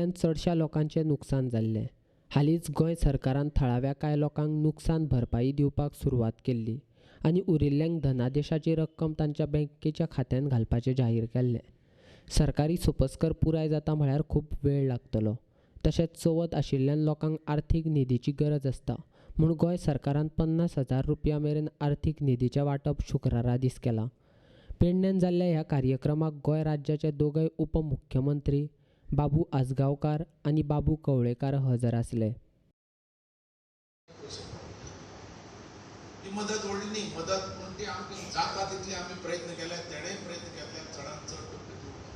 आशिल्ल्यान चडश्या लोकांचें नुकसान जाल्लें. हालींच गोंय सरकारान थळाव्या कांय लोकांक नुकसान भरपाई दिवपाक सुरवात केल्ली आनी उरिल्ल्यांक धनादेशाची रक्कम तांच्या बँकेच्या खात्यांत घालपाचें जाहीर केल्लें. सरकारी सोपस्कर पुराय जाता म्हळ्यार खूब वेळ लागतलो. तशेंच चवथ आशिल्ल्यान लोकांक आर्थीक निधीची गरज आसता म्हूण गोंय सरकारान 50,000 रुपया मेरेन आर्थीक निधीचें वांटप शुक्रारा दीस केलां. पेडण्यान जाल्ल्या ह्या कार्यक्रमाक गोंय राज्याचे दोगय उपमुख्यमंत्री बाबू आजगांवकार आनी बाबू कवळेकार हजर आसले. ती मदत व्हडली न्ही, मदत पूण ती आमकां जाता तितले आमी प्रयत्न केले, तेणेय प्रयत्न केले चडांत चड टक्के दिवपाक.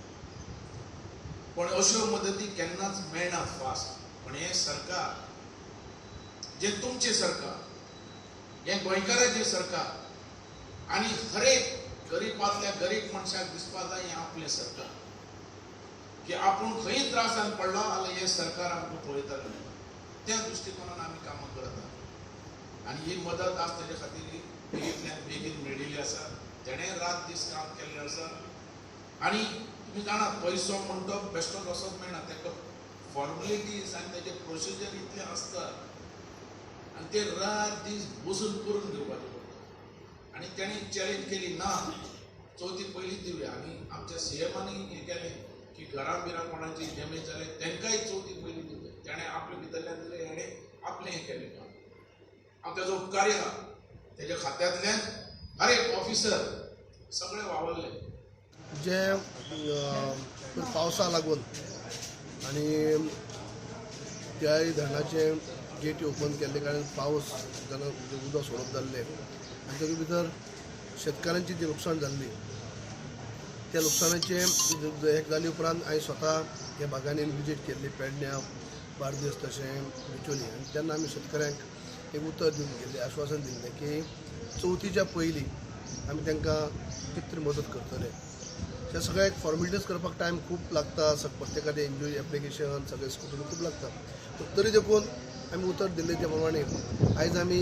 पूण अश्यो मदती केन्नाच मेळना फास्ट. पूण हें सरकार जें तुमचें सरकार, हें गोंयकाराचें सरकार आनी हरेक गरीबांतल्या गरीब मनशाक दिसपा जाय हें आपलें सरकार, की आपूण खंय त्रासान पडलो जाल्यार हें सरकार आमकां पळयतलें. त्या दृश्टिकोनान आमी कामां करत आसा आनी ही मदत आज तेजे खातीर बेगींतल्यान बेगीन मेळिल्ली आसा. तेणें रात दीस काम केल्लें आसा आनी तुमी जाणात पयसो म्हण तो बेश्टोच असोच मेळना, ताका फॉर्मेलिटीज आनी तेजे प्रोसिजर इतले आसता आनी ते रात दीस बसून करून घेवपाचें पडटा. आनी तेणें चॅलेंज केली ना चवथी पयलींच दिवया आनी आमच्या सीएमानी हें केलें की घरां बिरां कोणाची डॅमेज जालें तांकांय चवथी पयलीं दिवया. तेणें आपले भितरल्यान दिलें, हेणें आपलें हें केलें काम. हांव तेजो उपकारी आहा. तेज्या खात्यांतल्यान हर एक ऑफिसर सगळे वावरले. जे पावसा लागून आनी त्याय धरणाचे गेटी ओपन केल्ले कारण पावस जाल्यार उदक सोडप जाल्लें आनी तातूंत भितर शेतकारांची जी लुकसाण जाल्ली त्या लुकसाणाचें एक जाले उपरांत हांवें स्वता ह्या भागांनी विजीट केल्ली, पेडण्या, बार्देस तशें बिचोली. आनी तेन्ना आमी शेतकऱ्यांक एक उतर दिवन गेल्लें, आश्वासन दिल्लें की चवथीच्या पयलीं आमी तांकां कितें तरी मदत करतले. हे सगळे फॉर्मेलिटीज करपाक टायम खूब लागता, प्रत्येकाचें एनजीओ एप्लिकेशन सगळें स्क्रुटनी खूब लागता. तरी देखून आमी उतर दिल्लें त्या प्रमाणे आयज आमी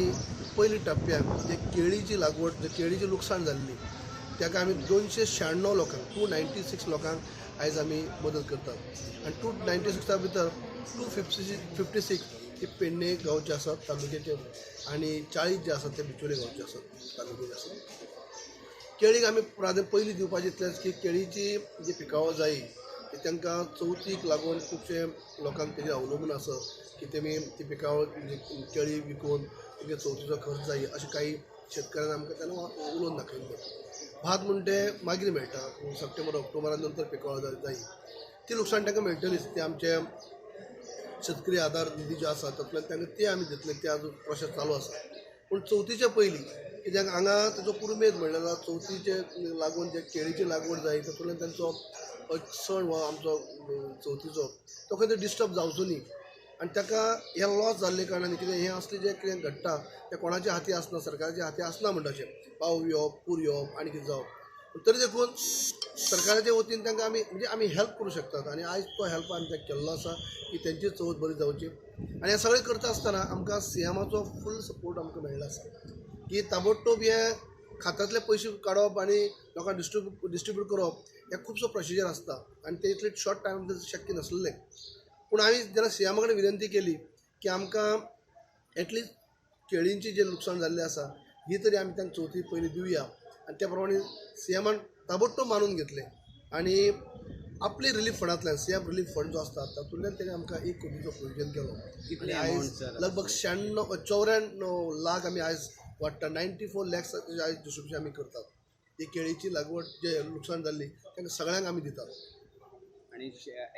पयली टप्प्याक जे केळीची लागवड, जे केळीची लुकसाण जाल्ली ताका आमी 296 लोकांक, 296 लोकांक आयज आमी मदत करतात. आनी 296 भितर 256 हे पेडणे गांवचे आसात तालुक्याचे आनी 40 जे आसात ते बिचोले गांवचे आसात तालुक्याचे आसात. केळीक आमी प्राधान्य पयलीं दिवपाचें इतलेंच की केळीची जी पिकावळ जायी ती तांकां चवथीक लागून खुबशे लोकांक तेजेर अवलंबून आसा की तेमी ती पिकावळ म्हणजे केळी विकून तेंगे चवथीचो खर्च जायी अशें काही शेतकऱ्यांनी आमकां तेन्ना उलोवन दाखयल्लें. भात म्हण तें मागीर मेळटा, सप्टेंबर ऑक्टोबरा नंतर पिकावळ जायी, ती लुकसाण तांकां मेळटलीच. ते आमचे शेतकरी आधार निधी जो आसा तातूंतल्यान तांकां ते आमी दितले, ते आजून प्रोसेस चालू आसा. पूण चवथीच्या पयलीं कित्याक हांगा ताचो पुरुमेद म्हणल्यार चवथीचे लागून जे केळीची लागवड जाय तातूंतल्यान तांचो सण हो आमचो चवथीचो तो खंय तरी डिस्टर्ब जावचो न्ही आनी ताका हे लॉस जाल्ले कारणान कितें हें असलें जें कितें घडटा तें कोणाच्या हाती आसना, सरकाराच्या हाती आसना म्हणटा अशें पावस येवप, पूर येवप आनी कितें जावप. पूण तरी देखून सरकाराच्या वतीन तांकां आमी म्हणजे आमी हेल्प करूं शकतात आनी आयज तो हेल्प आमी तांकां केल्लो आसा की तेंची चवथ बरी जावची. आनी हें सगळें करता आसतना आमकां सीएमाचो फूल सपोर्ट आमकां मेळ्ळो आसा की ताबडतोब हे खात्यांतले पयशे काडप आनी लोकांक डिस्ट्रिब्यूट करप हें खुबसो प्रोसिजर आसता आनी ते इतले शॉर्ट टायम भितर शक्य नासलें. पूण आमी जेन्ना सीएमा कडेन विनंती केली की आमकां एटलिस्ट केळींची जें लुकसाण जाल्लें आसा ही तरी आमी तांकां चवथी पयलीं दिवया आनी त्या प्रमाणे सीएमान ताबडतोब मानून घेतलें आनी आपली रिलीफ फंडांतल्यान सीएम रिलीफ फंड जो आसता तातूंतल्यान तेणें आमकां 1 कोटीचो प्रोविजन केलो. आनी आयज लगभग 96-94 लाख आमी आयज वाडटा, 94 लॅक्स आयज डिस्ट्रिब्युशन आमी करतात. ही केळीची लागवड जे लुकसाण जाल्ली तांकां सगळ्यांक आमी दितात. आनी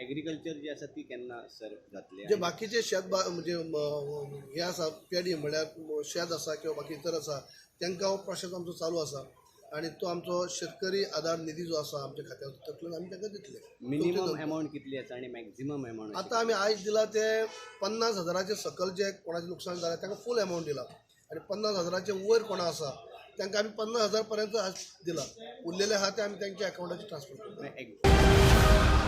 एग्रीकल्चर जी आसा ती केन्ना सर जातली? जे बाकीचे शेत म्हणजे हे आसा पेडी म्हणल्यार शेत आसा किंवा बाकी इतर आसा तांकां हो प्रोसेस आमचो चालू आसा आनी तो आमचो शेतकरी आधार निधी जो आसा आमच्या खात्यार तातूंतल्यान आमी तांकां दितले. मिनिमम एमावंट कितली आसा आनी मॅक्झिमम एमावंट? आतां आमी आयज दिला ते 50,000 सकल जे कोणाचें लुकसाण जालें तांकां फूल एमावंट दिला आनी 50,000 वयर कोणा आसा तांकां आमी 50,000 पर्यंत आज दिला, उरलेले आहा ते आमी तांच्या अकावंटाचेर ट्रान्सफर करता.